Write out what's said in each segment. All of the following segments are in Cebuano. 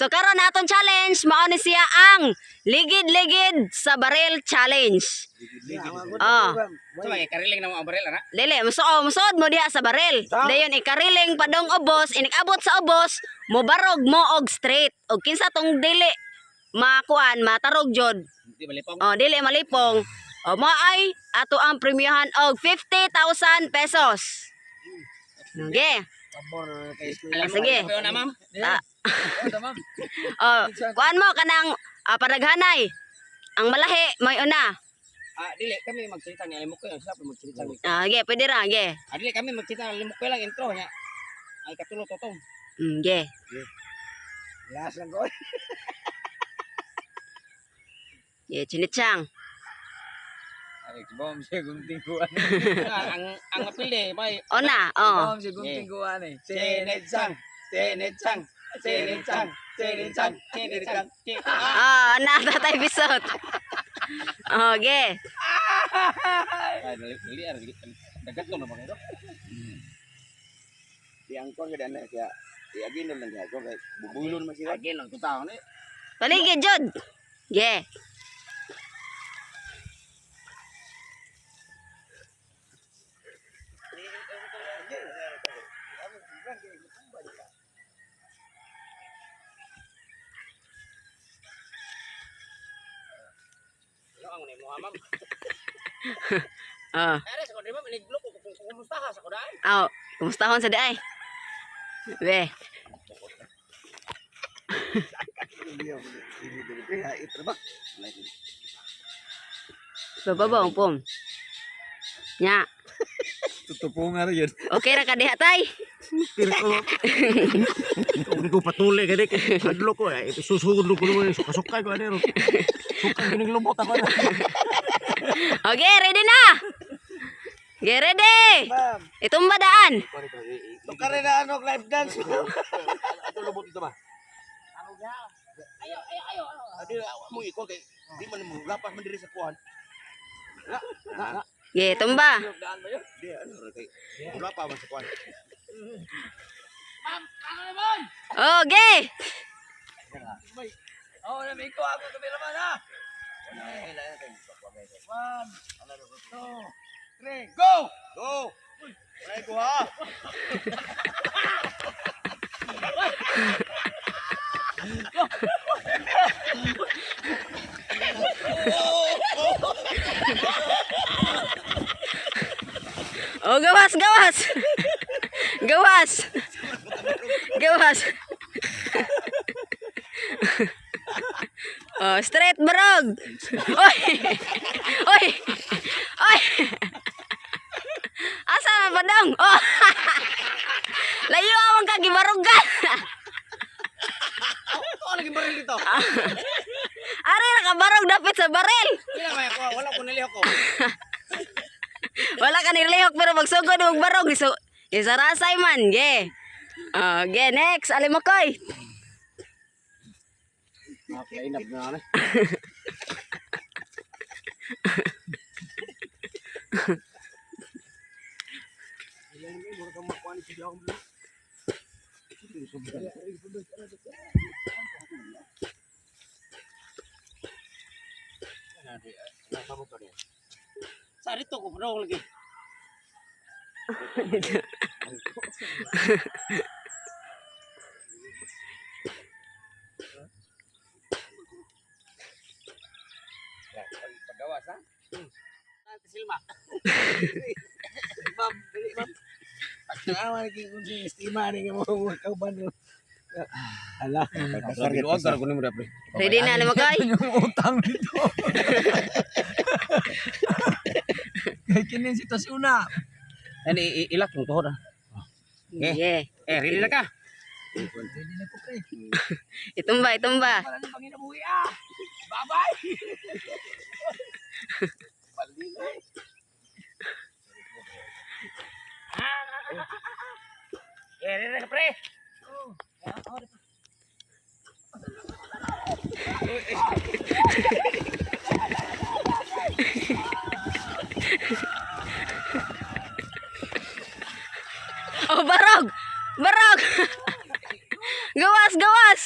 So karon aton challenge mao ni siya ang ligid-ligid sa baril challenge. Oh. So, may kariling na mo ang baril, ana? Dili, musuo, musuod mo diha sa baril. Dayon ikariling padong ubos, inikabot sa ubos, mobarog mo og straight. Og kinsa tong dili makuan, matarog jud. Di malipong. Oh, dili malipong. O mo ay ato ang premyohan og 50,000 pesos. Okay. Alam mo, Sige. kayo na, ma'am. Ah. Oh, kuan mo kanang padaghanay. Ang malahi may una. Ah, dili kami magsalita ni Alimok kayo. Sila pa magsalita ni. Ah, ge, pwede ra, ge. Ah, dili kami magsalita ni Alimok kayo lang intro niya. Ay katulo totong. Ge. Last lang ko. Ge, chinitsang. Ay, bom siya gunting kuan. Ah, ang mapili may Ona, oh. Bom siya gunting kuan eh. Chinitsang, chinitsang, chinitsang, chinitsang, chinitsang. Ah, na tatay bisot. Oh, ge. Ay, dili dili ah, dili. Dagat ko na ba kayo? Di angkor ka na kaya iagin lang kaya ko kay bubulon man sila. Lagi lang tao ni. Paligid jud. Ge. Ano ang ni mo ma'am? Oh. Are sa ko di ma'am iniglo ko kung kumusta ka sa ko dai. Aw, kumusta hon sa di ay? Be. Bababaw pom. Nya. Tutupo nga rin yun. Okay ra ka diha tay. Kung ko patuloy gani kay hadlo ko eh susugod ko naman sukay ko ani ro. Sukay kining lumot ako. Okay, ready na. Okay, ready. Itong badaan. Tukare na ano live dance. Ato lumot dito ba? Ayo ayo ayo. Adi mo iko kay di man mo lapas man diri sa kuan. Ge, tumba. Di ano ra kay lapa man sa kuan. Ma'am, ano naman? Okay. Oh, na may ko ako kameraman ha. One, two, three, go! Go. Ay ko ha. Oh, gawas, gawas. Gawas. Gawas. Oh, straight barog. Oy. Oy. Oy. Asa man padong? Oh. Layo awang ka gibarugan. Oh, lagi baril dito. Ari ra ka barog dapit sa baril. Pila may ako, wala ko nilihok ko. Wala ka nilihok pero magsugod og barog so isarasay man, ge. Oh, ge next, alimokoy. Nakainap na ano. Sa dito ko pero lagi. Pagawas ha? Ate Silma. Ma'am, dili ma'am. Pagtanawa ni kung si estima ni nga mo kauban ro. Ala. Luwag ko nimo pre. Ready na alimokoy? Yung utang dito. Kay kinin sitwasyon na. Ani ilak yung tuhod ah. Yeah. Eh, ready na ka? Ready na ko pre. Itumba, itumba. Wala nang panginabuhi ah. Bye-bye. Eh, ready na ka pre. Oh, barog! Barog! Gawas, gawas!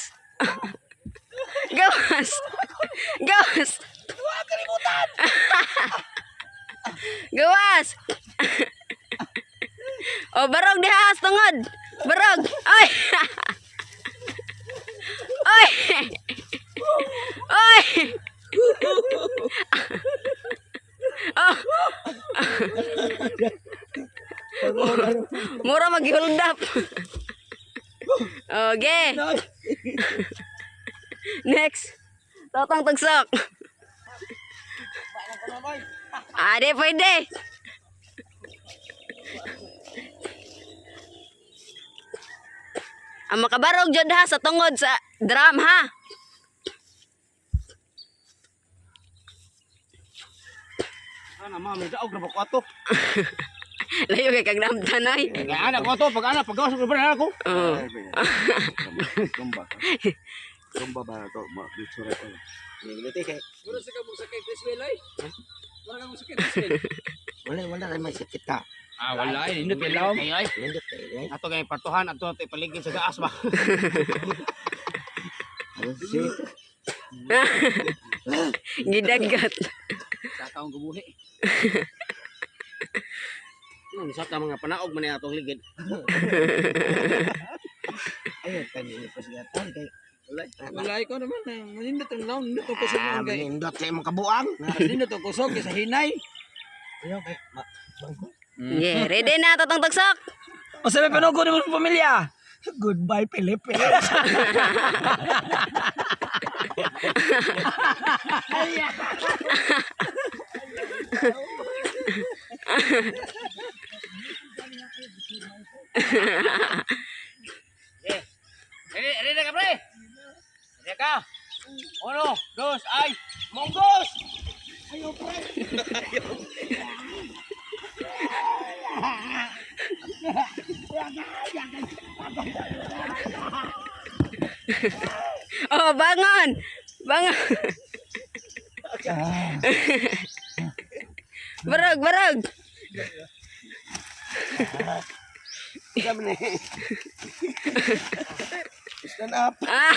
hold up. Okay. Next. Totong tugsok. Ah, di pwede. Ang makabarog jud ha sa tungod sa drum ha. Ana ma'am, daog na ba ko ato? Layo kay kag namtan ay. Nga ana ko ato, pag ana pagawas ko ba ako? Oh. Tumba. Tumba ba na to? Ma-picture ko. Niliti kay. Mura sa kamo sa kay Criswell ay. Mura kamo sa kay Criswell. Wala wala kay may sakit ka. Ah, wala ay nindot kay lawom. Ay ay. Nindot kay. Eh. Ato kay partuhan ato ato ipaligid sa gaas ba. Ano si? Gidagat. Sa taong gubuhi. Nung sa ka mga panaog man ni atong ligid. Ay, kanina pa siya tan kay. Wala ikaw naman eh. Manindot ang lawom, nindot ang kusog Ah, mo kay. nindot sa imong kabuang. Nindot ang kusog kay sa hinay. Ayaw kay. Yeah, ready na totong tugsok. O sa may panugo ni mong pamilya. Goodbye Philippines. Ready, ready na ka pre. Ready ka. Uno, dos, ay, monggos! Oh, bangon. Bangon. Barog, barog. Kami ni. Stand up. Ah.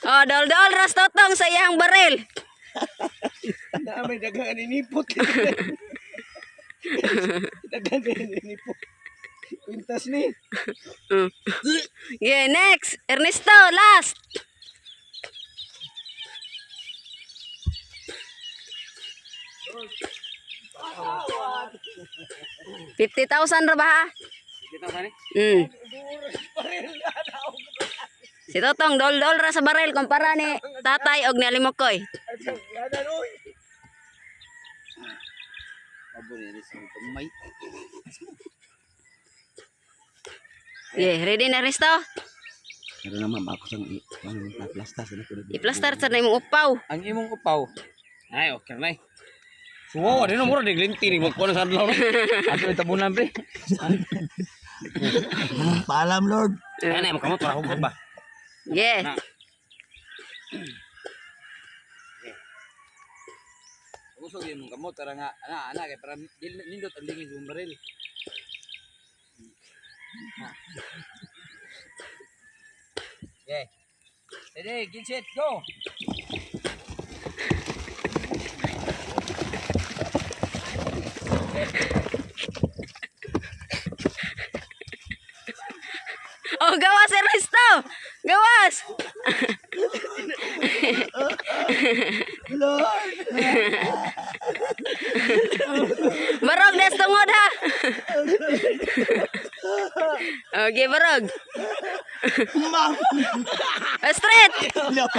Oh, dol-dol ras totong sa iyang baril. Na may daghang ninipot. Daghang ninipot. Pintas ni. Yeah, next. Ernesto, last. 50,000 ra ba ha? Mm. Si Totong, dol-dol ra sa baril kumpara ni tatay og ni Alimokoy. Yeah, ready na Ernesto? Pero na ma'am, ako sang ano na-plastar sa ko. I-plaster sa na imong upaw. Ang imong upaw. Ay, okay na. Suwa, di na mura di glinti ni magkuha na sa adlaw. Ato itabunan pre. Paalam Lord. Ay na mo para hugot ba. Yeah. Usog imong kamot tara nga ana ana kay para nindot ang lingid mong baril. Okay. Ready, get set, go. Oh, gawas Ernesto. Gawas. Lord. Barog des tungod ha. Okay, barog. Ma'am. Straight. Lord.